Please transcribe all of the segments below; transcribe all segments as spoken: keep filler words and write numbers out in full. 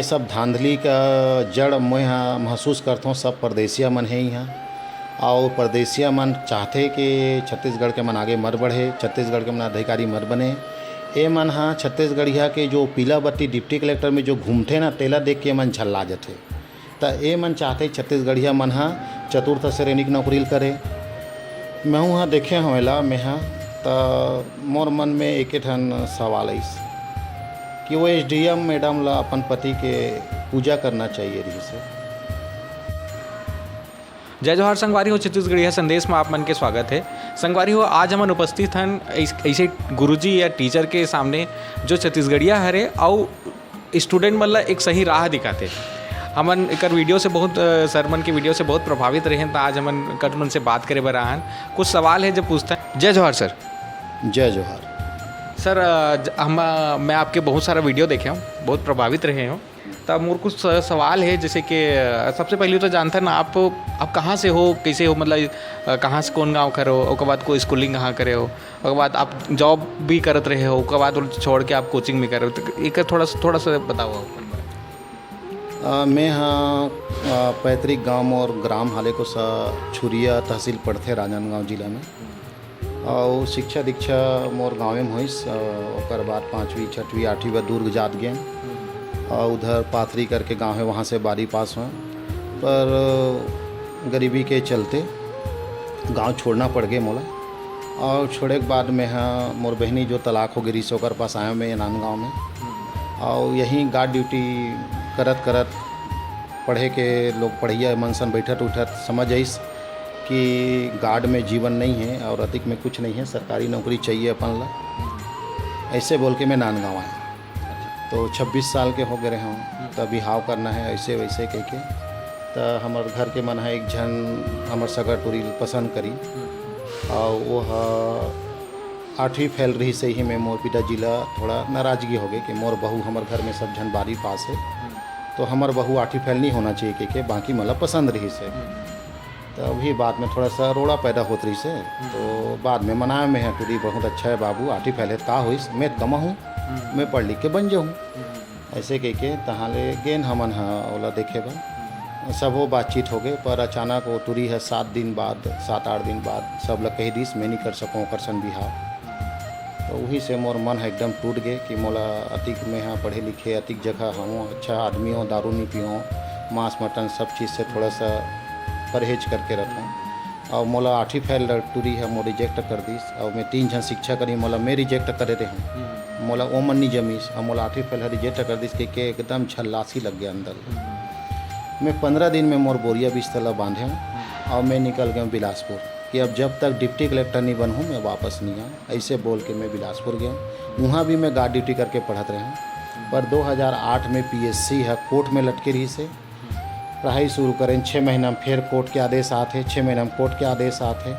ये सब धांधली का जड़ मैं ह महसूस करथों, सब परदेसिया मन हे इहाँ। अउ परदेसिया मन चाहथे कि छत्तीसगढ़ के मन आगे मत बढ़े, छत्तीसगढ़ के मन अधिकारी मत बने। ए मन ह छत्तीसगढ़िया के जो पीला बत्ती डिप्टी कलेक्टर में जो घूमथे ना, तेला देख के मन झल्ला जथे। त ए मन चाहथे छत्तीसगढ़िया मन ह चतुर्थ श्रेणी के नौकरी ल करे। महूँ ह देखे हवं एला, मैं ह, त मोर मन में एके ठन सवाल आइस कि वो एसडीएम मैडम ला अपन पति के पूजा करना चाहिए रहिस हे। जय जोहार संगवारी हो, छत्तीसगढ़िया संदेश में आप मन के स्वागत है। संगवारी हो, आज हमन उपस्थित हन ऐस-, ऐसे गुरुजी या टीचर के सामने, जो छत्तीसगढ़िया हरे अउ स्टूडेंट मन ला एक सही राह दिखाथे। हमन एकर वीडियो से बहुत, अ, सर मन के वीडियो से बहुत प्रभावित रहे, त आज हमन कट मन से बात करे बर आहन। कुछ सवाल है जब पूछता है। जय जोहार सर। जय जोहार। सर, अ, ज-, हम, अ, मैं आपके बहुत सारा वीडियो देखे हूँ, बहुत प्रभावित रहे हूँ। त मोर कुछ स-, सवाल है, जैसे कि, अ, सबसे पहले तो जानता ना आप, आप कहाँ से हो, कैसे हो, मतलब, अ, कहाँ से, कौन गाँव के हो, ओकर बाद कोई स्कूलिंग कहाँ करे हो, ओकर बाद आप जॉब भी करत रहे हो, ओकर बाद वो छोड़ के आप कोचिंग भी करे हो, तो एक थोड़ा सा, थोड़ा सा बताओ अपन बारे में। अ, मैं ह, अ, पैतृक गांव मोर ग्राम हालेकोसा छुरिया, तहसील पड़थे राजनांदगांव जिला में। अउ शिक्षा दीक्षा मोर गांवे में होइस। अ, ओकर बाद पाँचवीं, छठवीं, आठवीं बर दुर्ग जात गेन। अउ उधर पाथरी करके गांव है, वहाँ से बारहवीं पास हों, पर गरीबी के चलते गांव छोड़ना पड़ गे मोला। अउ छोड़े के बाद में ह, मोर बहिनी जो तलाक हो गे रिहिस, ओकर पास आया मैं नांदगांव में। अउ यहीं गार्ड ड्यूटी करत करत पढ़े के लोग पढ़िया मन सन बैठत उठत समझ आइस कि गार्ड में जीवन नहीं है और अतिक में कुछ नहीं है, सरकारी नौकरी चाहिए अपन ला। ऐसे बोल के मैं नांदगांव आया। तो छब्बीस साल के हो गए हूँ, त बिहाव करना है, ऐसे वैसे कह के। त हमर घर के मन ह एक झन हमर सगा टूरी ल पसंद करी, और वो ह आठवीं फेल रहिस हे, इही में मोर पिताजी ला थोड़ा नाराजगी हो गई कि मोर बहू, हमर घर में सब झन बारहवीं पास है, तो हमर बहू आठवीं फेल नहीं होना चाहिए कह के बाकी मन ला पसंद रहिस हे। त अभी बाद में थोड़ा सा रोड़ा पैदा होत रहिस हे, तो बाद में मनाए में है, टूरी बहुत अच्छा है बाबू, आठवीं फेल है त का होइस, मैं त कमाहूँ, मैं पढ़ लिख के बन जाहूँ। ऐसे कह के तहाँ ले गेन हमन ह ओला देखे बर। सबो बातचीत हो गए, पर अचानक वो टूरी ह सात दिन बाद, सात आठ दिन बाद सब ल कह दिस, "मैं नहीं कर सकूँ ओकर सन बिहाव।" तो वही से मोर मन ह एकदम टूट गए कि मोला अतिक मैं ह पढ़े लिखे, अतिक जगह हूँ, अच्छा आदमी हूँ, दारू नहीं पीऊँ, मांस मटन सब चीज़ से थोड़ा सा परहेज करके रखूँ। और मोला आठवीं फेल टूरी ह मोर रिजेक्ट कर दिस, और मैं तीन झन शिक्षक रही, मोला मैं रिजेक्ट करे रहे हूँ, मोला ओमन नहीं जमीस, और मोला आठवीं फेल ह रिजेक्ट कर दिस के, के एकदम झल्लासी लग गया अंदर। मैं पंद्रह दिन में मोर बोरिया बिस्तर ला बांधे हूँ और मैं निकल गया हूँ बिलासपुर कि अब जब तक डिप्टी कलेक्टर नहीं बनहूँ, मैं वापस नहीं आऊँ। ऐसे बोल के मैं बिलासपुर गया हूँ। वहाँ भी मैं गार्ड ड्यूटी करके पढ़त रहे हूँ, पर दो हज़ार आठ में पीएससी ह कोर्ट में लटके रहिस हे। पढ़ाई शुरू करें, छः महीना में फिर कोर्ट के आदेश आते, छः महीना में कोर्ट के आदेश आते।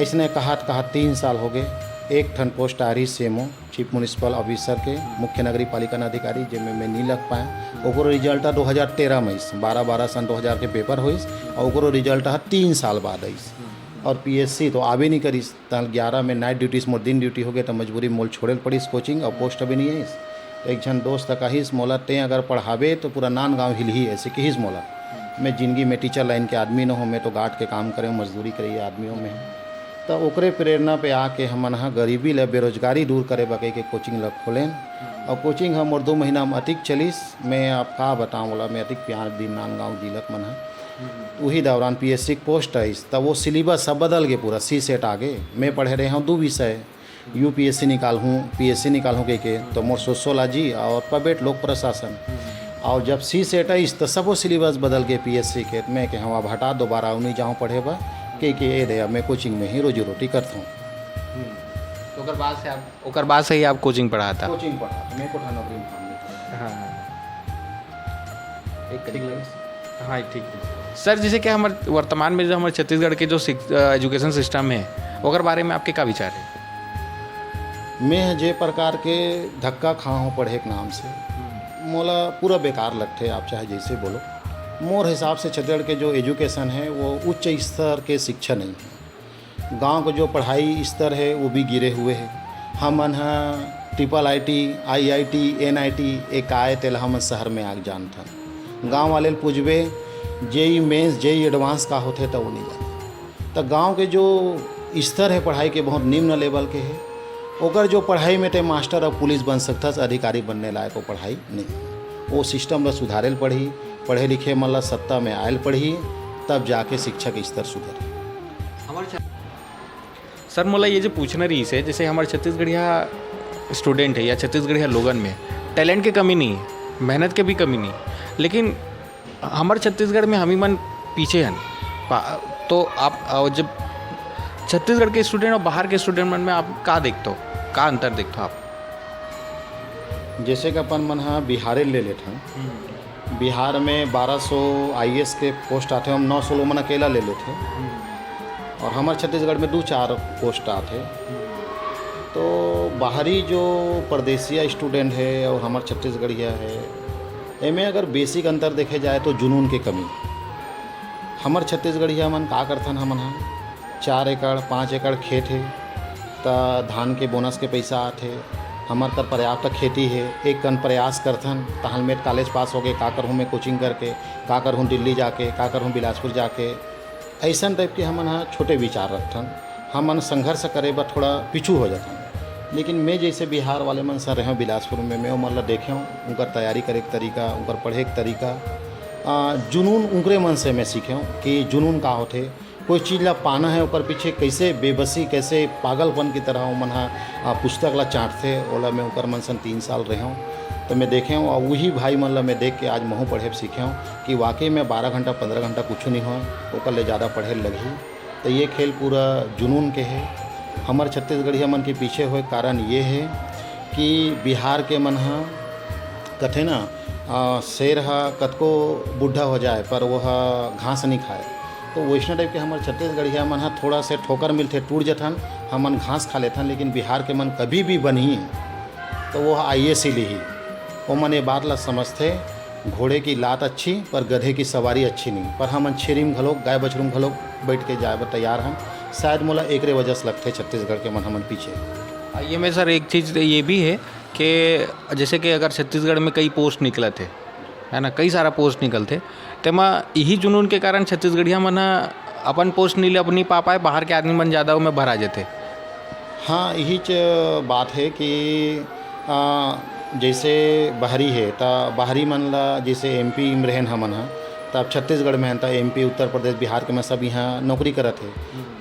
ऐसने कहत कहत तीन साल हो गए। एक ठन पोस्ट आ रही सीएमओ, चीफ म्युनिसिपल ऑफिसर के, मुख्य नगरीय पालिका अधिकारी, जेमे मैं नहीं लग पाया। ओकरो रिजल्ट आ दो हज़ार तेरह में आइस, बारह बारह सन दो हज़ार के पेपर होइस, और ओकरो रिजल्ट आ तीन साल बाद आइस। और पीएससी तो आबे नहीं करिस। तहन ग्यारह में नाइट ड्यूटी से मोर दिन ड्यूटी हो गए, तो मजबूरी मोल छोड़े ल पड़िस कोचिंग, और पोस्ट अभी नहीं आइस। तो एक झन दोस्त कहिस मोला, "तें अगर पढ़ाबे तो पूरा नांदगांव हिलही," ऐसे कहिस मोला। मैं जिंदगी में टीचर लाइन के आदमी न हूँ, मैं तो गार्ड के काम करे, मजदूरी करे आदमी हूँ मैं। तो ओकरे प्रेरणा पे आके हमन ह गरीबी ले बेरोजगारी दूर करे बर कहिके कोचिंग ल खोलेन। और कोचिंग ह मोर दो महीना में अतिक चलिस, मैं आप का बताऊँ बोला, मैं अतिक प्यार दिन नांदगांव जिलक मन ह। उही दौरान पीएससी के पोस्ट आइस, त वो सिलेबस सब बदल गे पूरा, सी सेट आ गे। मैं पढ़े रहे हूँ दू विषय, यूपीएससी निकालहूँ, पीएससी निकालहूँ कहिके, तो मोर सोशियोलॉजी और पबेट लोक प्रशासन। और जब सी सेट आइस, त सबो सिलेबस बदल गे पीएससी के। मैं के, "हाँ, अब हटा, दोबारा नहीं जाऊँ पढ़े बर," कहिके, "ए दे, अब मैं कोचिंग में ही रोजी रोटी करता हूँ।" हम्म। तो ओकर बाद से आप, ओकर बाद से ही आप कोचिंग पढ़ाता? कोचिंग पढ़ा, मैं को नौकरी में काम नहीं करता। हाँ, हाँ। एक करीब लगे। हाँ, ठीक, ठीक। सर, जैसे कि हमर वर्तमान में जो हमर छत्तीसगढ़ के जो शिक-, अ, एजुकेशन सिस्टम है, ओकर बारे में आपके का विचार है? मैं जे प्रकार के धक्का खा हूँ पढ़े के नाम से, हम्म। मोला पूरा बेकार लगथे, आप चाहे जैसे बोलो। मोर हिसाब से छत्तीसगढ़ के जो एजुकेशन है, वो उच्च स्तर के शिक्षा नहीं है। गांव के जो पढ़ाई स्तर है, वो भी गिरे हुए है। हमन ह triple I T, I I T, N I T, ए का आय, तेला हमन शहर में आके जानथन। गाँव वाले ल पूछबे, जेई मेंस, जेई एडवांस का होथे, त वो नहीं जानथे। त गाँव के जो स्तर है पढ़ाई के, बहुत निम्न लेवल के है। ओकर जो पढ़ाई में ते मास्टर और पुलिस बन सकथस, अधिकारी बनने लायक वो पढ़ाई नहीं है। वो सिस्टम ला सुधारे ल पड़ही, पढ़े लिखे मन ला सत्ता में आयल पड़ही, तब जाके शिक्षा के स्तर सुधरही। सर, मोला ये जो पूछना रहिस हे, जैसे हमर छत्तीसगढ़िया स्टूडेंट है या छत्तीसगढ़िया लोगन में टैलेंट के कमी नहीं है, मेहनत के भी कमी नहीं है, लेकिन हमर छत्तीसगढ़ में हमी मन पीछे हन। पा- तो आप, अ, जब छत्तीसगढ़ के स्टूडेंट और बाहर के स्टूडेंट मन में आप का देखते हो, का अंतर देखते हो आप? जैसे कि अपन मन हा बिहारे ले लेथन, बिहार में बारह सौ आई ए एस के पोस्ट आथे, हम नौ सौ लोग मन अकेला ले लेथे। और हमर छत्तीसगढ़ में दो चार पोस्ट आथे। तो बाहरी जो परदेसिया स्टूडेंट है और हमर छत्तीसगढ़िया है, एमे अगर बेसिक अंतर देखे जाए तो जुनून के कमी। हमर छत्तीसगढ़िया मन का करथन, हमन हा चार एकड़, पाँच एकड़ खेत हे, त धान के बोनस के पइसा आथे। हमर कर पर्याप्त खेती हे, एक कन प्रयास करथन, तहलमेट कॉलेज पास होगे, का करहूँ मैं कोचिंग करके, का करहूँ दिल्ली जाके, का करहूँ बिलासपुर जाके। अइसन टाइप के हमन ह छोटे विचार रखथन। हमन संघर्ष करे बर थोड़ा पीछू हो जाथन। लेकिन मैं जैसे बिहार वाले मन से रहेंव बिलासपुर में, मैं ओमन ल देखेंव, उनकर तैयारी करे के तरीका, उनकर पढ़े के तरीका, आ, जुनून उनकरे मन से मैं सीखेंव कि जुनून का होथे। कोई चीज़ ला पाना है, ओकर पीछे कैसे बेबसी, कैसे पागलपन की तरह ओमन ह, आ, पुस्तक ला चाँटथे, ओला मैं ओकर मन सन तीन साल रहेंव। तो मैं देखेंव, और वही भाई मन ला मैं देख के आज महूँ पढ़े सीखेंव कि वाकई में बारह घंटा, पन्द्रह घंटा कुछ नहीं होय, ओकर ले ज़्यादा पढ़े लगही। तो ये खेल पूरा जुनून के है। हमर छत्तीसगढ़िया मन के पीछे होय कारण ये है कि बिहार के मन ह कथे ना, आ, शेर ह कतको बुढ़ा हो जाए पर वो ह घास नहीं खाए। तो वैसने टाइप के हमर छत्तीसगढ़िया मन ह थोड़ा से ठोकर मिलथे, टूट जथन, हमन घास खा लेथन, लेकिन बिहार के मन कभी भी बनही तो वो ह आई ए एस ही लिही। ओमन ये बात ला समझथे, घोड़े की लात अच्छी पर गधे की सवारी अच्छी नहीं। पर हमन छेरी में घलोक, गाय बछरू में घलोक बैठ के जाए बर तैयार हन। शायद मोला एकरे वजह से लगथे छत्तीसगढ़ के मन हमन पीछे। ये में सर एक चीज़ ये भी है कि जैसे कि अगर छत्तीसगढ़ में कई पोस्ट निकलत हे, है ना, कई सारा पोस्ट निकलथे, तेमा यही जुनून के कारण छत्तीसगढ़िया मन ह अपन पोस्ट नहीं ले, नहीं पा पाए, बाहर के आदमी मन ज़्यादा ओमे भरा जथे। हाँ, यही च बात है कि, आ, जैसे बाहरी है, त बाहरी मन ला, जैसे एम पी में रहेन हमन ह, त अब छत्तीसगढ़ में हन, त एम पी, उत्तर प्रदेश, बिहार के में सब यहाँ नौकरी करत है।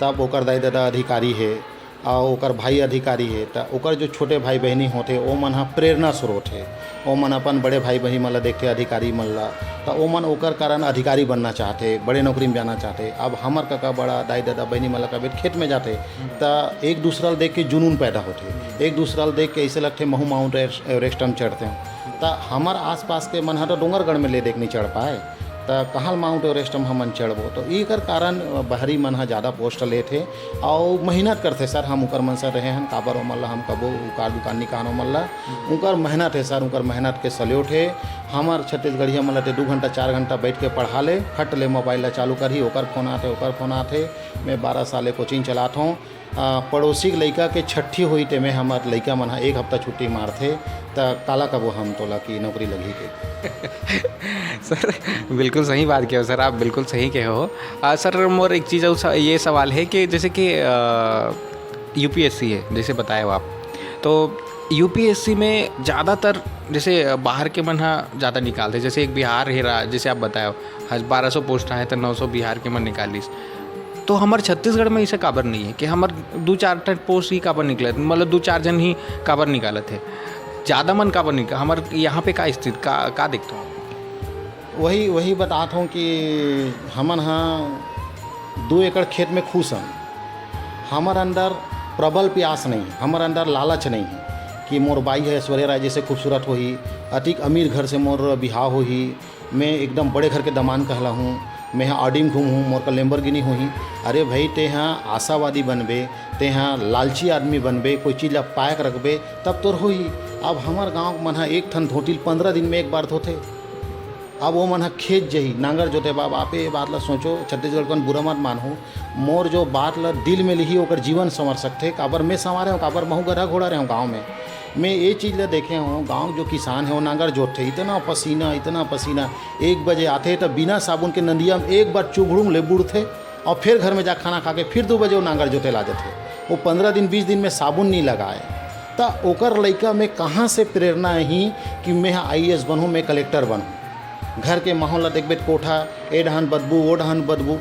तब ओकर दाई ददा अधिकारी है, आ ओकर भाई अधिकारी है, त ओकर जो छोटे भाई बहिनी होथे, ओ मन ह प्रेरणा स्रोत है। ओ मन अपन बड़े भाई बहिनी मन ला देखथे, अधिकारी मन ला, त ओ मन ओकर कारण अधिकारी बनना चाहथे, बड़े नौकरी में जाना चाहथे। अब हमर कका बड़ा, दाई ददा बहिनी मन ला कबे खेत में जाथे, त एक दूसरा ल देख के जुनून पैदा होथे, एक दूसरा ल देख के ऐसे लगथे महू माउंट एवरेस्ट हम चढ़ते हैं। त हमर आसपास के मन ह तो डोंगरगढ़ में ले देख नहीं चढ़ पाए, त कहाँ ल माउंट एवरेस्ट हम हमन चढ़बो? तो एकर कारण बहरी मन ह ज़्यादा पोस्ट लेथे। अउ मेहनत करथे सर, हम उकर मन से रहे हन, काबर ओमन ल हम कबो उकार दुकान नहीं कहन ओमन ल। उकर मेहनत है सर, उकर मेहनत के सल्यूट है। हमर छत्तीसगढ़िया मन ल ते दू घंटा चार घंटा बैठ के पढ़ा ले, फट ले मोबाइल ला चालू करही, ओकर फोन आथे, ओकर फोन आथे। मैं बारह साल ले कोचिंग चलात हूँ। आ, पड़ोसी के लइका के छट्ठी होई, तेमे हमर लइका मन ह एक हफ्ता छुट्टी मारथे, त काला कबो हम तोला कि नौकरी लगही के। सर, बिल्कुल सही बात कहे हो सर, आप बिल्कुल सही कहे हो। आ, सर, मोर एक चीज़ और स-, ये सवाल है कि जैसे कि, आ, यू पी एस सी है, जैसे बताए हो आप, तो यू पी एस सी में ज़्यादातर जैसे बाहर के मन ह ज़्यादा निकालथे, जैसे एक बिहार है रा-, जैसे आप बताए हो, हज-, बारह सौ पोस्ट आए तो नौ सौ बिहार के मन निकालिस, तो हमर छत्तीसगढ़ में ऐसे काबर नहीं है कि हमर दू चार ठन पोस्ट ही काबर निकलत, मतलब दू चार झन ही काबर निकालत है, ज़्यादा मन काबर निकाल, हमर यहाँ पे का स्थिति, का, का देखते हो? वही, वही बतात हूँ कि हमन ह दू एकड़ खेत में खुश हन। हमर अंदर प्रबल प्यास नहीं है, हमर अंदर लालच नहीं है कि मोर बाई है ऐश्वर्या राय जैसे खूबसूरत होही, अतिक अमीर घर से मोर बिहाव होही, मैं एकदम बड़े घर के दमान कहला हूँ, मैं ह ऑडी में घूमहूँ, मोर कर लैम्बोर्गिनी होही। अरे भाई, तें ह आशावादी बनबे, तें ह लालची आदमी बनबे, कोई चीज ला पाए के रखबे, तब तोर होही। अब हमर गाँव के मन ह एक ठन धोती ल पन्द्रह दिन में एक बार धोथे। अब वो मन ह खेत जही, नांगर जोते। बाप, आप ये बात ला सोचो, छत्तीसगढ़ कन बुरा मत मानहू, मोर जो बात ला दिल में लिही, ओकर जीवन संवर सकथे। काबर मैं संवारे हूँ, काबर महू गधा घोड़ा रहे हूँ गाँव में। मैं ये चीज़ ला देखे हूँ, गांव जो किसान है वो नांगर जोतथे, इतना पसीना, इतना पसीना, एक बजे आथे तो बिना साबुन के नदिया में एक बार चुभड़ुम ले बुड़थे और फिर घर में जा खाना खा के फिर दो बजे वो नांगर जोते ला जाथे। वो पंद्रह दिन, बीस दिन में साबुन नहीं लगाए, त ओकर लइका में कहाँ से प्रेरणा ही कि मैं आई ए एस बनूँ, मैं कलेक्टर बनूँ? घर के माहौल ला देखबे त कोठा, ए डहन बदबू, वो डहन बदबू।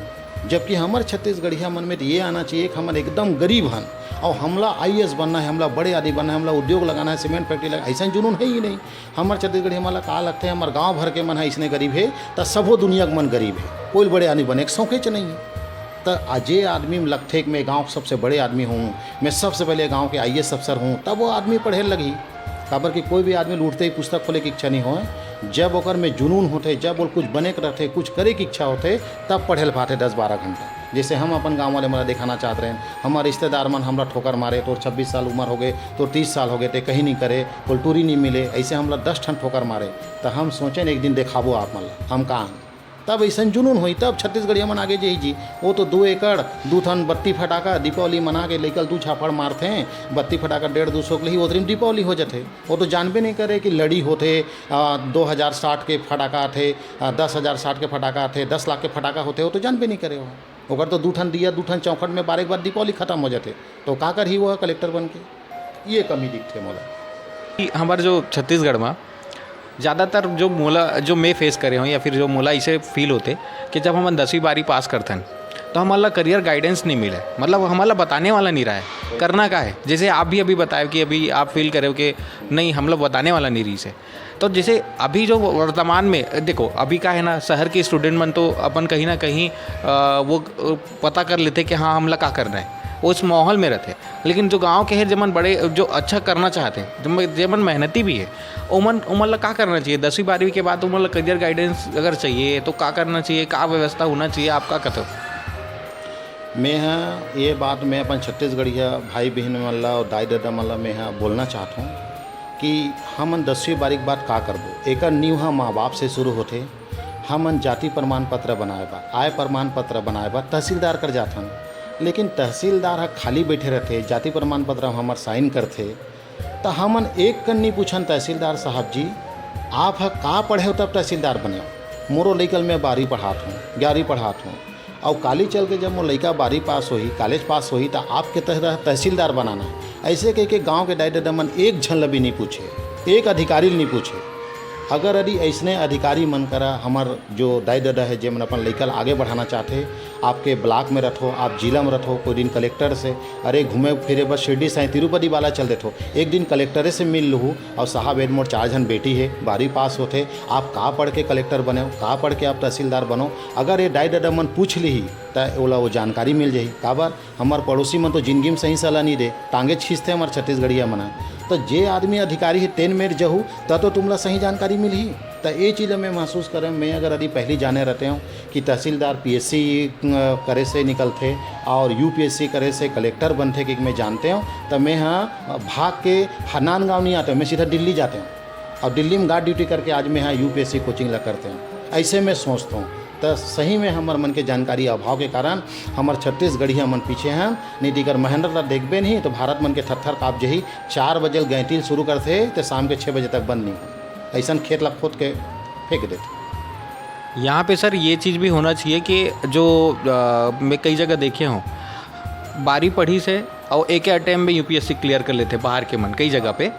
जबकि हमर छत्तीसगढ़िया मन में तो ये आना चाहिए कि हमन एकदम गरीब हन और हमला आई ए एस बनना है, हमला बड़े आदमी बनना है, हमला उद्योग लगाना है, सीमेंट फैक्ट्री लगा, ऐसा जुनून है ही नहीं। हमर छत्तीसगढ़िया मन ला का लगथे, हमर गांव भर के मन है इसने गरीब है, त सबो दुनिया के मन गरीब है, कोई बड़े आदमी बने के शौकेच नहीं है। त जे आदमी में लगथे कि मैं गांव के सबसे बड़े आदमी हूँ, मैं सबसे पहले गांव के आई ए एस अफसर हूँ, तब वो आदमी पढ़े लगही। काबर कि कोई भी आदमी ल उठते ही पुस्तक खोले की इच्छा नहीं होय। जब ओकर में जुनून होथे, जब वो कुछ बने के रहथे, कुछ करे की इच्छा होथे, तब पढ़े ल पाथे दस बारह घंटा। जैसे हम अपन गाँव वाले मन ला दिखाना चाहत रहेन, हमारे रिश्तेदार मन हमला ठोकर मारे, "तोर छब्बीस साल उम्र हो गए, तोर तीस साल हो गए, ते कहीं नहीं करे, कोई टूरी नहीं मिले", ऐसे हमला दस ठन ठोकर मारे। त हम सोचेन एक दिन देखाबो आप मन ला हम का हन। तब ऐसन जुनून होई, तब छत्तीसगढ़िया मन आगे जही जी। वो तो दो एकड़, दू ठन बत्ती फटाका दीपावली मना के लइका ल दू झापड़ मारथे, बत्ती फटाका डेढ़ दू सौ के लही, ओतरी में दीपावली हो जाथे। वो तो जानबे नहीं करे कि लड़ी होथे, आ, दो हज़ार साठ के फटाका आथे, आ, दस हज़ार साठ के फटाका आथे, दस लाख के फटाका होथे, वो तो जानबे नहीं करे। वो ओकर तो दू ठन दिया, दू ठन चौखट में बारे के बाद दीपावली खत्म हो जाथे। तो का करही वो कलेक्टर बन के? ये कमी दिखथे मोला। कि हमर जो छत्तीसगढ़ में ज़्यादातर जो मोला, जो मैं फेस करे हूँ या फिर जो मोला इसे फील होते कि जब हमन दसवीं बारहवीं पास करथन, तो हमन ला करियर गाइडेंस नहीं मिले, मतलब हमन ला बताने वाला नहीं रहा है करना का है। जैसे आप भी अभी बताए कि अभी आप फील करे हो कि नहीं, हम लोग बताने वाला नहीं रही से। तो जैसे अभी जो वर्तमान में देखो, अभी का है ना, शहर के स्टूडेंट मन तो अपन कहीं ना कहीं, अ, वो, अ, पता कर लेते कि हाँ, हमला का करना है, वो इस माहौल में रहते। लेकिन जो गांव के हैं, जेमन बड़े, जो अच्छा करना चाहते हैं, जेमन, जेमन मेहनती भी है, ओमन, ओमन ला का करना चाहिए? दसवीं बारहवीं के बाद ओमन ला करियर गाइडेंस अगर चाहिए, तो का करना चाहिए? का व्यवस्था होना चाहिए? आप का कहते हो? मैं ह ये बात, मैं अपन छत्तीसगढ़िया भाई बहन मन ला और दाई ददा मन ला मैं ह बोलना चाहत हूँ कि हमन दसवीं बारहवीं के बाद का करबो, एकर नींव ह माँ बाप से शुरू होथे। हमन जाति प्रमाण पत्र बनाए बर, आय प्रमाण पत्र बनाए बर तहसीलदार कर जाथन, लेकिन तहसीलदार ह खाली बैठे रहथे, जाति प्रमाण पत्र म हमर साइन करथे, त हमन एक कन नी पूछन, "तहसीलदार साहब जी, आप ह का पढ़े हो तब तहसीलदार बने हो?" मोरो लइका ल मैं बारहवीं पढ़ात हूँ, ग्यारहवीं पढ़ात हूँ, अउ काली चल के जब मोर लइका बारहवीं पास होही, कॉलेज पास होही, त आपके तरह तहसीलदार बनाना है। ऐसे कह के गाँव के दाई ददा मन एक झन ल भी नहीं पूछे, एक अधिकारी ल नहीं पूछे। अगर यदि ऐसने अधिकारी मन करा हमर जो दाई ददा है, जेमन अपन लइका ल आगे बढ़ाना चाहथे, आपके ब्लॉक में रथो, आप जिला में रथो, कोई दिन कलेक्टर से, अरे घूमे फिरे बस शिरडी साईं तिरुपति वाला चल देथो, एक दिन कलेक्टरे से मिल लूहू, और साहब, एद मोर चार झन बेटी है, बारहवीं पास होथे, आप का पढ़ के कलेक्टर बने हो, का पढ़ के आप तहसीलदार बनो, अगर ये दाई ददा मन पूछ लीही, त ओला वो जानकारी मिल जाही। काबर? हमर पड़ोसी मन तो जिंदगी में सही सलाह नहीं दे, टांगेच खींचथे हमर छत्तीसगढ़िया मन ह। त जे आदमी अधिकारी हे, तेन मेर जहू, त तो तुमला सही जानकारी मिलही। त ए चीज ल मैं महसूस करें, मैं अगर यदि पहली जाने रहते हूँ कि तहसीलदार पी एस सी, अ, करे से निकलथे और यू पी एस सी करे से कलेक्टर बनथे कि मैं जानते हूँ, त मैं ह भाग के ह-, नांदगांव नहीं आते हूँ, मैं सीधा दिल्ली जाते हूँ। और दिल्ली में गार्ड ड्यूटी करके आज मैं यहाँ U P S C coaching ला करते हूँ। ऐसे मैं सोचता हूँ, त सही में हमर मन के जानकारी अभाव के कारण हमर छत्तीसगढ़िया मन पीछे हैं। नहीं तो अगर महेंद्र ला देखबे नहीं तो भारत मन के थर थर काँप जही। चार बजे ले गैंती ल शुरू करथे त शाम के छः बजे तक बंद नहीं हो। ऐसन खेत ला खोद के फेंक देथे। यहाँ पे सर ये चीज़ भी होना चाहिए कि जो, अ, मैं कई जगह देखे हूँ, बारहवीं पढ़ी से और एक अटेम्प्ट में U P S C clear कर लेथे बाहर के मन कई जगह पे।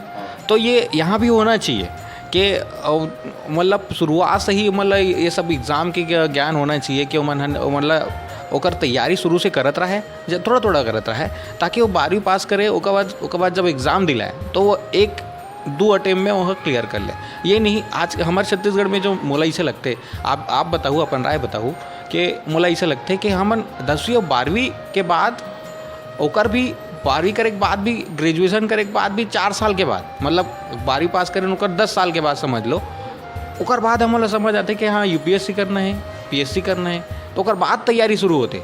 तो ये यहाँ भी होना चाहिए कि, अ, मतलब शुरुआत से ही मतलब ये सब एग्ज़ाम के ज्ञा-, ज्ञान होना चाहिए कि ओमन हन, मतलब ओकर तैयारी शुरू से करत रहे, ज-, थोड़ा थोड़ा करत रहे, ताकि वो बारहवीं पास करे, ओकर बाद, ओकर बाद जब एग्ज़ाम दिलाए तो वो एक दू अटेम्प्ट में वह क्लियर कर ले। ये नहीं, आज हमारे छत्तीसगढ़ में जो मोला इसे लगते, आप, आप बताहू, अपन राय बताहू कि मोला इसे लगते कि हमन दसवीं और बारहवीं के बाद, ओकर भी बारहवीं करे के बाद भी, ग्रेजुएशन करे के बाद भी चार साल के बाद, मतलब बारहवीं पास करें ओकर दस साल के बाद समझ लो, ओकर बाद हमन ला समझ आते कि हाँ, यू पी एस सी करना है, पी एस सी करना है, तो ओकर बाद तैयारी शुरू होते।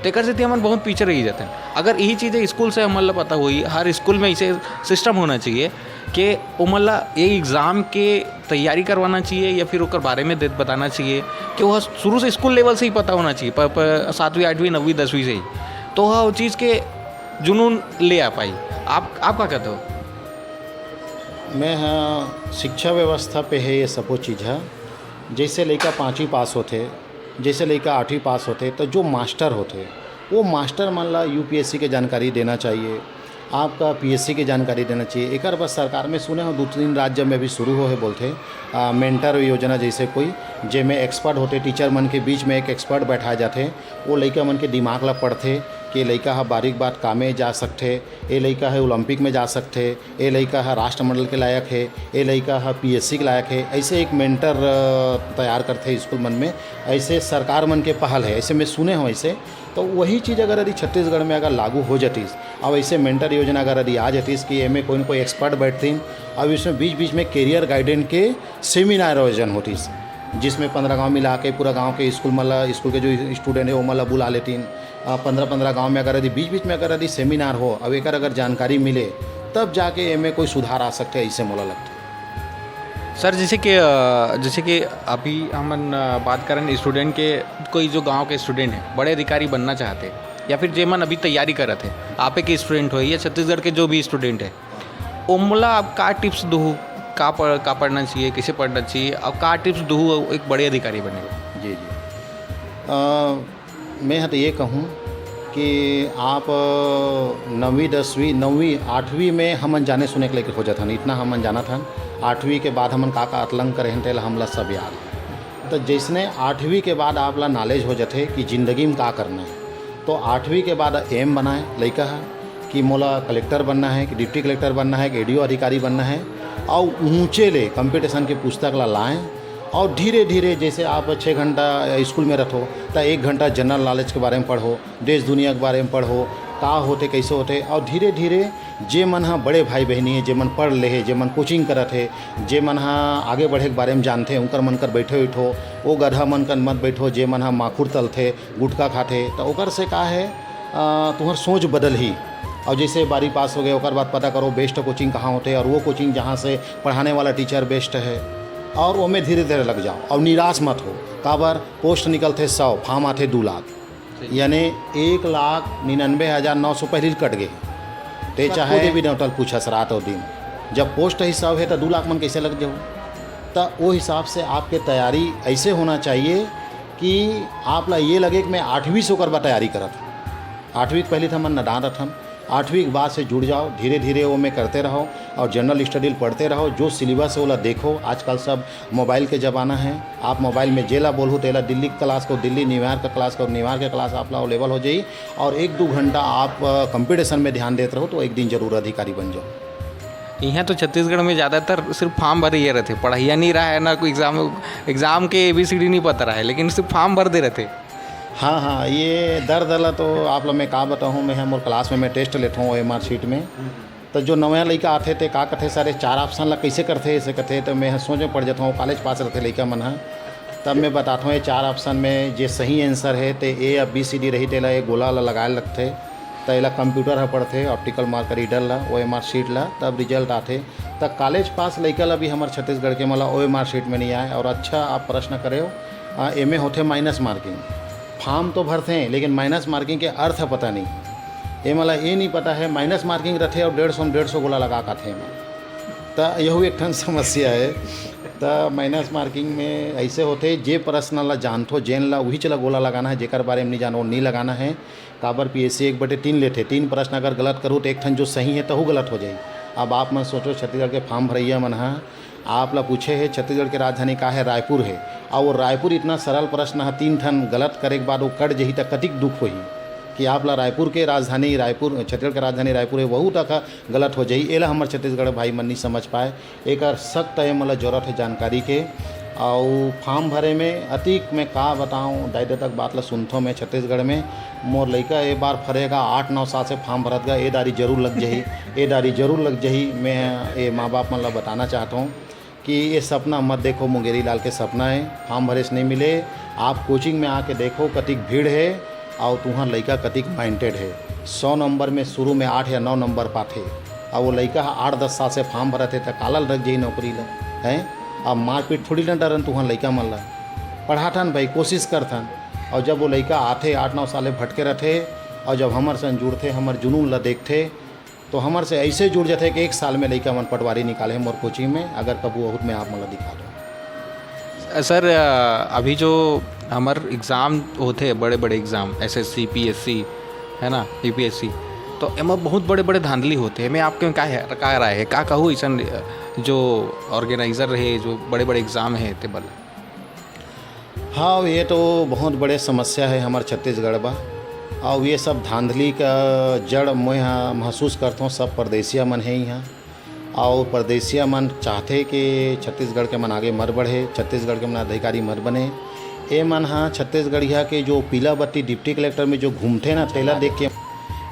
तेकर सेती हमन बहुत पीछे रह जाते हैं। अगर यही चीज़ें स्कूल से हमन ला पता हुई, हर स्कूल में इसे सिस्टम होना चाहिए कि ओमन ला ये एग्ज़ाम के तैयारी करवाना चाहिए या फिर ओकर बारे में दे-, बताना चाहिए कि वह शुरू से स्कूल लेवल से ही पता होना चाहिए, प-, प-, सातवीं, आठवीं, नवीं, दसवीं से ही, तो वह वो चीज़ के जुनून ले आ पाई। आप, आप का कहते हो? मैं ह शिक्षा व्यवस्था पे है ये सबो चीज़ ह। जैसे लइका पाँचवीं पास होथे, जैसे लइका आठवीं पास होथे, तो जो मास्टर होथे, वो मास्टर मन ला यूपीएससी के जानकारी देना चाहिए, आपका पीएससी के जानकारी देना चाहिए। एकर बर सरकार में सुने हो, दो तीन राज्य में भी शुरू हो है बोलथे, आ, मेंटर योजना जैसे कोई, जेमे एक्सपर्ट होथे, टीचर मन के बीच में एक एक्सपर्ट बैठाए जाथे, वो लइका मन के दिमाग ला पढ़थे कि लइका ह बारीक बात कामे जा सकथे, ए लइका ह ओलंपिक में जा सकथे, ए लइका ह राष्ट्रमंडल के लायक हे, ए लइका ह पीएससी के लायक हे। ऐसे एक मेंटर, अ, तैयार करथे स्कूल मन में। ऐसे सरकार मन के पहल है, ऐसे मैं सुने हूँ। ऐसे तो वही चीज़ अगर यदि छत्तीसगढ़ में अगर लागू हो जातीस, अब ऐसे मेंटर योजना अगर यदि आ जातीस कि एमे कोई न कोई एक्सपर्ट बैठतीन, अब इसमें बीच बीच में कैरियर गाइडेंस के सेमिनार आयोजन होतीस, जिसमें पंद्रह गांव मिला के पूरा गांव के स्कूल मन ला, स्कूल के जो स्टूडेंट है वो मन ला बुला लेतीन। पंद्रह पंद्रह गांव में अगर यदि बीच बीच में अगर यदि सेमिनार हो, अब एकर अगर जानकारी मिले, तब जाके एमे कोई सुधार आ सकथे, ऐसे मोला लगथे। सर, जैसे कि, अ, जैसे कि अभी हमन, अ, बात करन स्टूडेंट के, कोई जो गांव के स्टूडेंट है, बड़े अधिकारी बनना चाहते, या फिर जेमन अभी तैयारी करत है, आप एक स्टूडेंट हो या छत्तीसगढ़ के जो भी स्टूडेंट है, ओमला आप का टिप्स दू, का पढ़-, का पढ़ना चाहिए, कैसे पढ़ना चाहिए, और का टिप्स दू एक बड़े अधिकारी बने? जी, जी। अ, मैं ह तो ये कहूँ कि आप, अ, नौवीं, दसवीं, नौवीं, आठवीं में हमन जाने सुने के लेके हो जाथन, इतना हमन जानत हन। आठवीं के बाद हमन का का अतलंग करे हन, तेला हमला सब याद है। तो जैसने आठवीं के बाद आप ला नॉलेज हो जाथे कि जिंदगी में का करना है, तो आठवीं के बाद एम बनाए लइका ह कि मोला कलेक्टर बनना है, कि डिप्टी कलेक्टर बनना है, कि एडीओ अधिकारी बनना है, और ऊंचे ले कंपटीशन के पुस्तक ला लाएं, और धीरे धीरे, जैसे आप छः घंटा स्कूल में रथो, तो एक घंटा जनरल नॉलेज के बारे में पढ़ो, देश दुनिया के बारे में पढ़ो, का होथे, कैसे होथे, और धीरे धीरे जे मन ह बड़े भाई बहिनी हे, जे मन पढ़ ले हे, जे मन कोचिंग करत हे, जे मन ह आगे बढ़े के बारे में जानथे, उनकर मन कर बैठे उठो, वो गधा मन कर मत बैठो, जे मन ह माखुर तलथे, गुटखा खाथे, तो ओकर से का है, अ, तुम्हार सोच बदलही। और जैसे बारहवीं पास हो गए, ओकर बाद पता करो बेस्ट कोचिंग कहाँ होथे, और वो कोचिंग जहाँ से पढ़ाने वाला टीचर बेस्ट है, और ओमे धीरे धीरे लग जाओ, और निराश मत हो। काबर, पोस्ट निकलथे सौ, फार्म आथे दू लाख, यानी एक लाख निन्यानवे हजार नौ सौ पहली कट गए। ते चाहे भी नौटल पूछस रात और दिन, जब पोस्ट ही सौ है, तो दू लाख मन कैसे लग जाओ? तो वो हिसाब से आपके तैयारी ऐसे होना चाहिए कि आप ला ये लगे कि मैं आठवीं से ओकर बाद तैयारी करत हूँ। आठवीं के पहले तो हमन नादान रथन, आठवीं के बाद से जुड़ जाओ, धीरे धीरे वो में करते रहो, और जनरल स्टडी पढ़ते रहो। जो सिलेबस है, ओला देखो। आजकल सब मोबाइल के ज़माना है, आप मोबाइल में जेला बोलहू, तेला दिल्ली के क्लास को दिल्ली, न्यूयॉर्क का क्लास को न्यूयॉर्क के क्लास, आप ला अवेलेबल हो जाई। और एक दो घंटा आप, अ, कंपटीशन में ध्यान देत रहो, तो एक दिन जरूर अधिकारी बन जाओ। यहाँ तो छत्तीसगढ़ में ज़्यादातर सिर्फ फॉर्म भरे ये रहते, पढ़ाइया नहीं रहा है, ना कोई एग्जाम, एग्जाम के एबीसीडी नहीं पता रहा है, लेकिन सिर्फ फॉर्म भर दे रहते। हाँ, हाँ, ये दर्द ला तो आप ला मैं का बताऊँ, मैं ह मोर क्लास में मैं टेस्ट लेता हूँ ओएमआर शीट में। तो जो नवा लइका आथे, ते का कथे, "सर, ये चार ऑप्शन ला कैसे करथे?" ऐसे कथे, तो मैं ह सोच में पड़ जाता हूँ, कॉलेज पास रहथे लइका मन ह। तब मैं बताता हूँ, ये चार ऑप्शन में जे सही आंसर है, ते ए या बी सी डी रही, तेला ये गोला ला लगाए लगथे। तो एला कंप्यूटर ह पढ़थे, ऑप्टिकल मार्कर रीडर ला, ओएमआर शीट ला, तब रिजल्ट आथे। त कॉलेज पास लइका ला भी हमर छत्तीसगढ़ के, मतलब, ओएमआर शीट में नहीं आए। और अच्छा आप प्रश्न करे हो, आ, एमे होथे माइनस मार्किंग। फॉर्म तो भरथे, लेकिन माइनस मार्किंग के अर्थ पता नहीं। एमन ला ये नहीं पता है, माइनस मार्किंग रथे और डेढ़ सौ में डेढ़ सौ गोला लगा के आथे एमन। त यहू एक ठन समस्या है। त माइनस मार्किंग में ऐसे होथे, जे प्रश्न ला जानथो, जेन ला, उहीच ला गोला लगाना है, जेकर बारे में नहीं जानो, नहीं लगाना है। काबर पीएससी एक बटे तीन लेथे, तीन प्रश्न अगर गलत करूँ, तो एक ठन जो सही है, तहू गलत हो जाई। अब आप मन सोचो, छत्तीसगढ़ के फॉर्म भरैया मन ह, आप ला पूछे हे, "छत्तीसगढ़ के राजधानी का है?" रायपुर है। और वो रायपुर इतना सरल प्रश्न है, तीन ठन गलत करे के बाद वो कट जही, त कतिक दुख होही कि आप ला रायपुर के राजधानी रायपुर, छत्तीसगढ़ के राजधानी रायपुर है, वहू तक गलत हो जही। एला हमर छत्तीसगढ़ भाई मन नहीं समझ पाए। एकर सख्त ए, मतलब, जरूरत है जानकारी के। अउ फॉर्म भरे में अतीक मैं का बताऊं, दाई ददा के बात ला सुनथो मैं छत्तीसगढ़ में। मोर लइका ए बार फरेगा, आठ नौ साल से फॉर्म भरत गा, ए दारी जरूर लग जही, ए दारी जरूर लग जही। मैं ए माँ बाप मन ला बताना चाहत हूँ कि ये सपना मत देखो, मुंगेरी लाल के सपना है, फॉर्म भरे से नहीं मिले। आप कोचिंग में आके देखो, कतिक भीड़ है, अउ तुंहर लइका कतिक माइंडेड हे। सौ नंबर में शुरू में आठ या नौ नंबर पाथे, अउ वो लइका ह आठ दस साल से फॉर्म भरत हे, त काला ल रख जही नौकरी ल, हैं? अब मारपीट थोड़ी ना डरन तुंहर लइका मन ल। पढ़ाथन भाई, कोशिश करथन। अउ जब वो लइका आथे, आठ नौ साल ले भटके रथे, अउ जब हमर संग जुड़थे, हमर जुनून ल देखथे, तो हमर से ऐसे जुड़ जाथे कि एक साल में लइका मन पटवारी निकाले हे मोर कोचिंग में, अगर कभू बहुत मैं आप मन ला दिखा दूँ। सर, अ, अभी जो हमर एग्जाम होथे, बड़े-बड़े एग्जाम, एसएससी, पीएससी, है ना, यूपीएससी, तो एमा बहुत बड़े-बड़े धांधली होथे। एमे आपके का है, का राय है, का कहू अइसन, अ, जो ऑर्गेनाइजर रहे, जो बड़े-बड़े एग्जाम है, ते बर? हाँ, ये तो बहुत बड़े समस्या है हमर छत्तीसगढ़ बा। और ये सब धांधली का जड़ मैं हा महसूस करथों, सब परदेसिया मन है यहाँ। और परदेसिया मन चाहथे कि छत्तीसगढ़ के मन आगे मत बढ़े, छत्तीसगढ़ के मन अधिकारी मत बने। ए मन हा छत्तीसगढ़िया के जो पीला बत्ती डिप्टी कलेक्टर में जो घूमथे ना, तेला देख के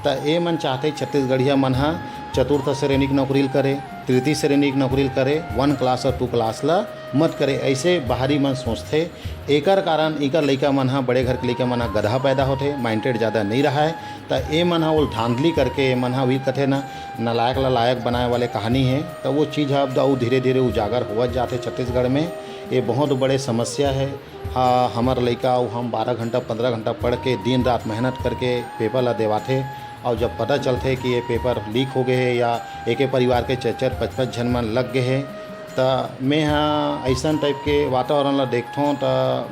त ए मन चाहथे छत्तीसगढ़िया मन हा चतुर्थ श्रेणी के नौकरी ल करे, तृतीय श्रेणी के नौकरी ल करे, वन क्लास और टू क्लास ला मत करे, ऐसे बाहरी मन सोचथे। एकर कारण इकर लइका मन हा, बड़े घर के लइका मन हा गधा पैदा होथे, माइंडेड ज़्यादा नहीं रहा है। त ए मन हा ओल धांधली करके ए मन हा भी कथे ना, नालायक ला लायक बनाए वाले कहानी है। त वो चीज़ हा अब अउ धीरे धीरे उजागर होवत जाथे छत्तीसगढ़ में। ये बहुत बड़े समस्या है। हाँ, हमर लइका अउ हम बारह घंटा, पन्द्रह घंटा पढ़ के, दिन रात मेहनत करके पेपर ला देवाथे, अउ जब पता चलथे कि ये पेपर लीक हो गए हे या एके परिवार के चार चार, पाँच पाँच झन मन लग गए हे, त मैं हा अइसन टाइप के वातावरण ला देखथों, त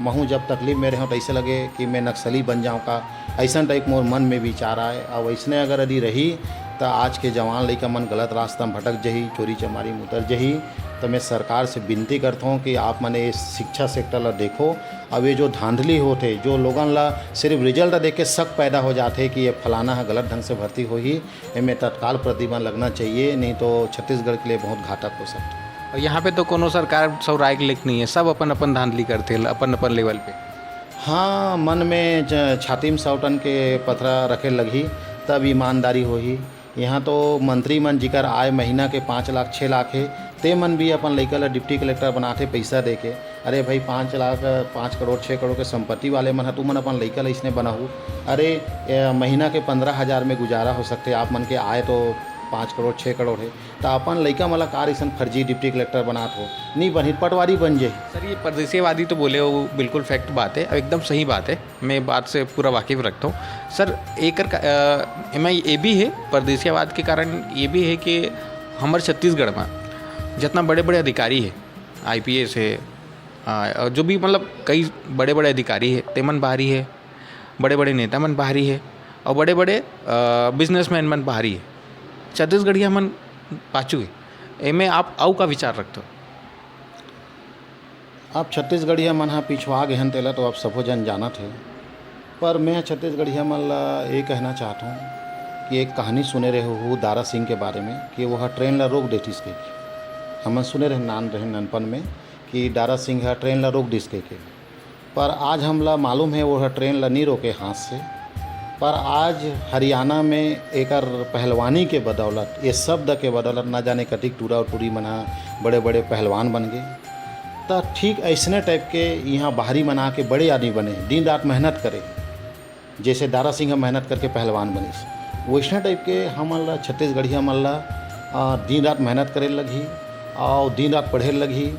महूँ जब तकलीफ में रहूँ, त ऐसे लगे कि मैं नक्सली बन जाऊँ का, अइसन टाइप मोर मन में विचार आए। अउ अइसने अगर यदि रही, त आज के जवान लइका मन गलत रास्ता में भटक जही, चोरी चमारी में उतर जही। त मैं सरकार से विनती करथों कि आप मन ये शिक्षा सेक्टर ला देखो। अब ये जो धांधली होथे, जो लोगन ला सिर्फ रिजल्ट देख के शक पैदा हो जाथे कि ये फलाना ह गलत ढंग से भर्ती होही, एमे तत्काल प्रतिबंध लगना चाहिए, नहीं तो छत्तीसगढ़ के लिए बहुत घातक हो सकता है। और यहाँ पे तो कोनो सरकार सौराय के लेख नहीं है, सब अपन अपन धांधली करथे, अपन अपन लेवल पे। हाँ, मन में ज-, छाती में सौ टन के पथरा रखे लगही, तब ईमानदारी होही। यहाँ तो मंत्री मन जिकर आय महीना के पाँच लाख, छः लाख हे, ते मन भी अपन लइका ला डिप्टी कलेक्टर बनाथे पैसा दे के। अरे भाई, पाँच लाख, पाँच करोड़, छः करोड़ के संपत्ति वाले मन ह, तुमन अपन लइका ला इसने बनाहू। अरे, ए, महीना के पन्द्रह हज़ार में गुजारा हो सकथे, आप मन के आय तो पाँच करोड़, छः करोड़ हे, त अपन लइका मन ला कार अइसन फर्जी डिप्टी कलेक्टर बनात हो, नी बनही, पटवारी बन जाही। सर, ये परदेसीवादी तो बोले हो, बिल्कुल फैक्ट बात है, एकदम सही बात है, मैं बात से पूरा वाकिफ रखता हूँ। सर, एकर का, अ, एमा ये भी है, परदेसियावाद के कारण ये भी है कि हमर छत्तीसगढ़ में जितना बड़े-बड़े अधिकारी है, आईपीएस है, अ, और जो भी मतलब कई बड़े-बड़े अधिकारी है, तेमन बाहरी है, बड़े-बड़े नेता मन बाहरी है और बड़े-बड़े, अ, बिजनेसमैन मन बाहरी है। छत्तीसगढ़िया मन पाछू है। एमे आप अउ का विचार रखते हो? अब छत्तीसगढ़िया मन ह पिछवा गे हन, तेला तो आप सबो झन जानत हे, पर मैं छत्तीसगढ़िया मन ला ये कहना चाहत हूँ कि एक कहानी सुने रहे हो दारा सिंह के बारे में कि वो ह ट्रेन ला रोक देतिस कहिके। हमन सुने रहे, नान रहे ननपन में कि दारा सिंह ह ट्रेन ला रोक दिस कहिके, पर आज हमला मालूम हे वो ह ट्रेन ला नी रोके हाथ से। पर आज हरियाणा में एकर पहलवानी के बदौलत, ये शब्द के बदौलत, ना जाने कतिक टूरा और टूरी मन ह बड़े-बड़े पहलवान बन गे। त ठीक अइसने टाइप के इहाँ बाहरी मन आके बड़े आदमी बने, दिन रात मेहनत करे, जैसे दारा सिंह मेहनत करके पहलवान बनिस, वैसने टाइप के हमन ला छत्तीसगढ़िया मन ला, अ, दिन रात मेहनत करे लगही और दिन रात पढ़े लगही।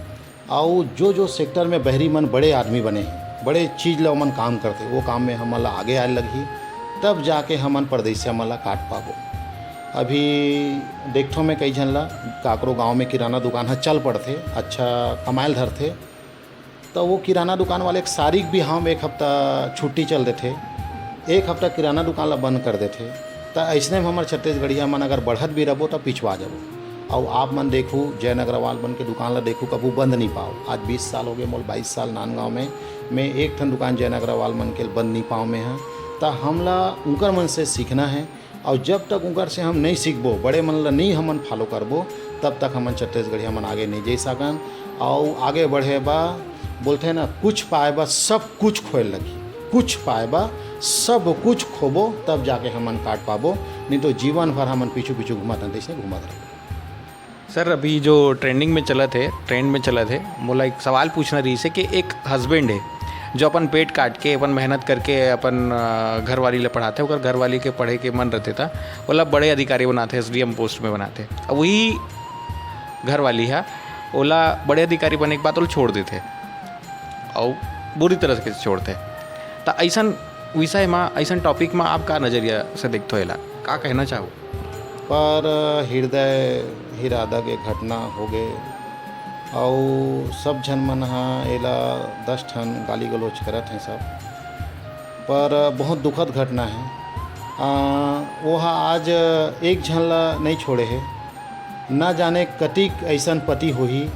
अउ जो जो सेक्टर में बहरी मन बड़े आदमी बने हे, बड़े चीज ला ओमन काम करथे, वो काम में हमन ला आगे आए लगही, तब जाके हमन परदेसिया मन ला काट पाबो। अभी देखथों मैं कई झन ला, काकरो गांव में किराना दुकान ह चल पड़थे, अच्छा कमाए ल धरथे, त वो किराना दुकान वाले के सारी के भी हम एक हफ्ता छुट्टी चल देथे, एक हफ्ता किराना दुकान ला बंद कर देथे। त अइसने में हमर छत्तीसगढ़िया मन अगर बढ़त भी रबो, त पिछवा जबो। अउ आप मन देखू, जयन अग्रवाल मन के दुकान ला देखू, कभू बंद नहीं पाओ। आज बीस साल हो गए मोल, बाईस साल नांदगांव में, मैं एक ठन दुकान जयन अग्रवाल मन के बंद नहीं पाओ मैं ह। त हमला उनकर मन से सीखना है, अउ जब तक उनकर से हम नहीं सीखबो, बड़े मन ला नहीं हमन फॉलो करबो, तब तक हमन छत्तीसगढ़िया मन आगे नहीं जाई सकन। अउ आगे बढ़े बा, बोलथे ना, कुछ पाए बा, सब कुछ खोए लगी। कुछ पाए बा, सब कुछ खोबो, तब जाके हमन काट पाबो, नहीं तो जीवन भर हमन पीछू पीछू घूमत हन, तइसने घूमत रह। सर, अभी जो ट्रेंडिंग में चलत हे, ट्रेंड में चलत हे, मोला एक सवाल पूछना रहिस हे कि एक हस्बैंड हे, जो अपन पेट काट के, अपन मेहनत करके अपन, अ, घरवाली ला पढ़ाथे, ओकर घरवाली के पढ़े के मन रहथे, त ओला बड़े अधिकारी बनाथे, एसडीएम पोस्ट में बनाथे। अब वही घरवाली हा ओला बड़े अधिकारी बने के बाद ओला छोड़ देथे, अउ बुरी तरह से छोड़थे। त अइसन विषय मा, अइसन टॉपिक मा आप का नजरिया से देखथो एला, का कहना चाहो? पर हृदय हिरादग एक घटना हो गए, अउ सब झन मन ह एला दस ठन गाली गलौज करत हैं सब, पर बहुत दुखद घटना है। आ, वो ह आज एक झन ला नहीं छोड़े है। ना जाने कतिक अइसन पति होही,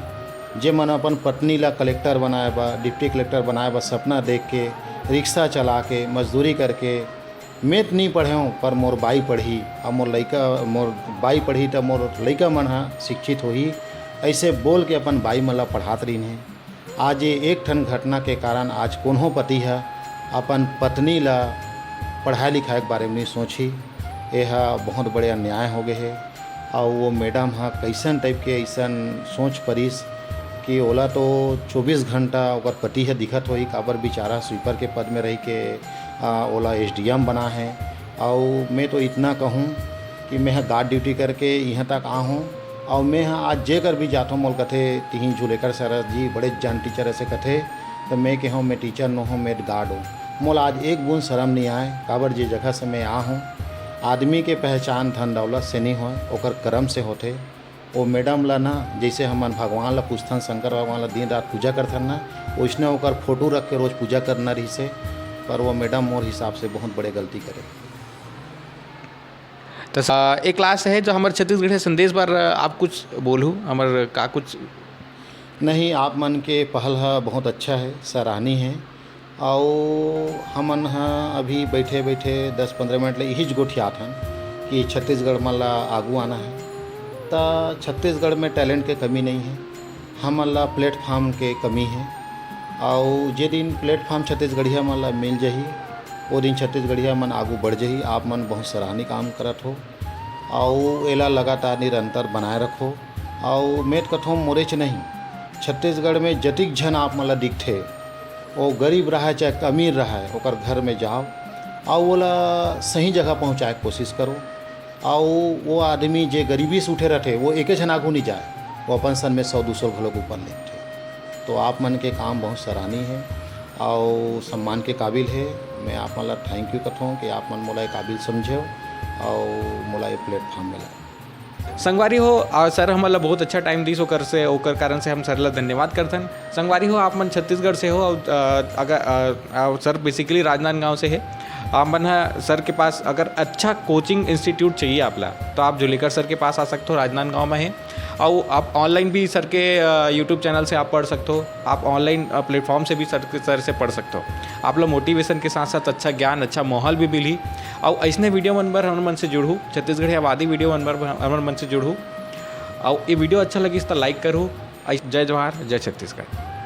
जे मन अपन पत्नी ला कलेक्टर बनाए बर, डिप्टी कलेक्टर बनाए बर सपना देख के, रिक्शा चला के, मजदूरी करके, मैं त नी पढ़ेंव, पर मोर बाई पढ़ही, अउ मोर लइका, मोर बाई पढ़ही, त मोर लइका मन ह शिक्षित होही, अइसे बोल के अपन बाई मन ला पढ़ात रहिन हे। आज ये एक ठन घटना के कारण आज कोनो पति ह अपन पत्नी ला पढ़ाई लिखाई के बारे में नहीं सोचही। ये ह बहुत बड़े अन्याय हो गए हे। अउ वो मैडम ह कइसन टाइप के अइसन सोच परिस कि ओला तो चौबीस घंटा ओकर पति ह दिखत होही, काबर बेचारा स्वीपर के पद में रहि के, आ, ओला एसडीएम बना है। अउ मैं तो इतना कहूँ कि मैं ह गार्ड ड्यूटी करके यहाँ तक आ हूँ, अउ मैं ह आज जेकर भी जाथों, मोल कथे, "तिही झुलेकर सर जी बड़े जान टीचर," ऐसे कथे, तो मैं कहूँ, "मैं टीचर नो हूँ, मैं गार्ड हूँ।" मोला आज एक बूंद शर्म नहीं आए, काबर जे जगह से मैं आ हूँ। आदमी के पहचान धन दौलत से नहीं होए, ओकर कर्म से होथे। ओ मैडम ला ना, जैसे हमन भगवान ला पूजथन, शंकर भगवान ला दिन रात पूजा करथन ना, ओइसने ओकर फोटो रख के रोज पूजा करना रहिसे, पर वो मैडम मोर हिसाब से बहुत बड़े गलती करे। तो स-, एक लास्ट है जो हमर छत्तीसगढ़िया संदेश बर आप कुछ बोलू, हमर का कुछ? नहीं, आप मन के पहल ह बहुत अच्छा है, सराहनीय है। अउ हमन ह अभी बइठे-बइठे दस पंद्रह मिनट ले इहीच गोठियात हन कि छत्तीसगढ़ मन ला आगू आना हे। त छत्तीसगढ़ में टैलेंट के कमी नइ हे, हमन ला प्लेटफॉर्म के कमी हे। अउ जे दिन प्लेटफॉर्म छत्तीसगढ़िया मन ला मिल जही, ओ दिन छत्तीसगढ़िया मन आगू बढ़ जही। आप मन बहुत सराहनीय काम करत हो। अउ एला लगातार निरंतर बनाए रखो। अउ मैं त कथों मोरेच नहीं, छत्तीसगढ़ में जतिक झन आप मन ला दिखथे, वो गरीब रहे चाहे अमीर रहे, ओकर घर में जाओ, अउ ओला सही जगह पहुँचाए के कोशिश करो। अउ वो आदमी जे गरीबी से उठे रहथे, वो एके झन आगू नहीं जाए, वो अपन सन में सौ दू सौ घलो के ऊपर लेगथे। तो आप मन के काम बहुत सराहनीय हे अउ सम्मान के काबिल हे। मैं आप मन ला थैंक यू कथों कि आप मन मोला ये काबिल समझेव अउ मोला ये प्लेटफॉर्म मिला। संगवारी हो, अ, सर हमन ला बहुत अच्छा टाइम दिस, ओकर से, ओकर कारण से हम सर ला धन्यवाद करथन। संगवारी हो, आप मन छत्तीसगढ़ से हो, अउ, अ, अगर, अ, अ, सर बेसिकली राजनांदगांव से हे। आप मन ह सर के पास अगर अच्छा कोचिंग इंस्टीट्यूट चाहिए आप ला, तो आप जुलेकर सर के पास आ सकते हो, राजनांदगांव में हे। अउ आप ऑनलाइन भी सर के, अ, YouTube चैनल से आप पढ़ सकते हो, आप ऑनलाइन, अ, प्लेटफॉर्म से भी सर के, सर से पढ़ सकते हो। आप ला मोटिवेशन के साथ साथ अच्छा ज्ञान, अच्छा माहौल भी मिलही। अउ अइसने वीडियो मन बर हमर मन से जुड़हू, छत्तीसगढ़ी आबादी वीडियो मन बर हमर मन से जुड़हू। अउ ये वीडियो अच्छा लगिस त लाइक करहू। अइ-, जय जोहार, जय छत्तीसगढ़।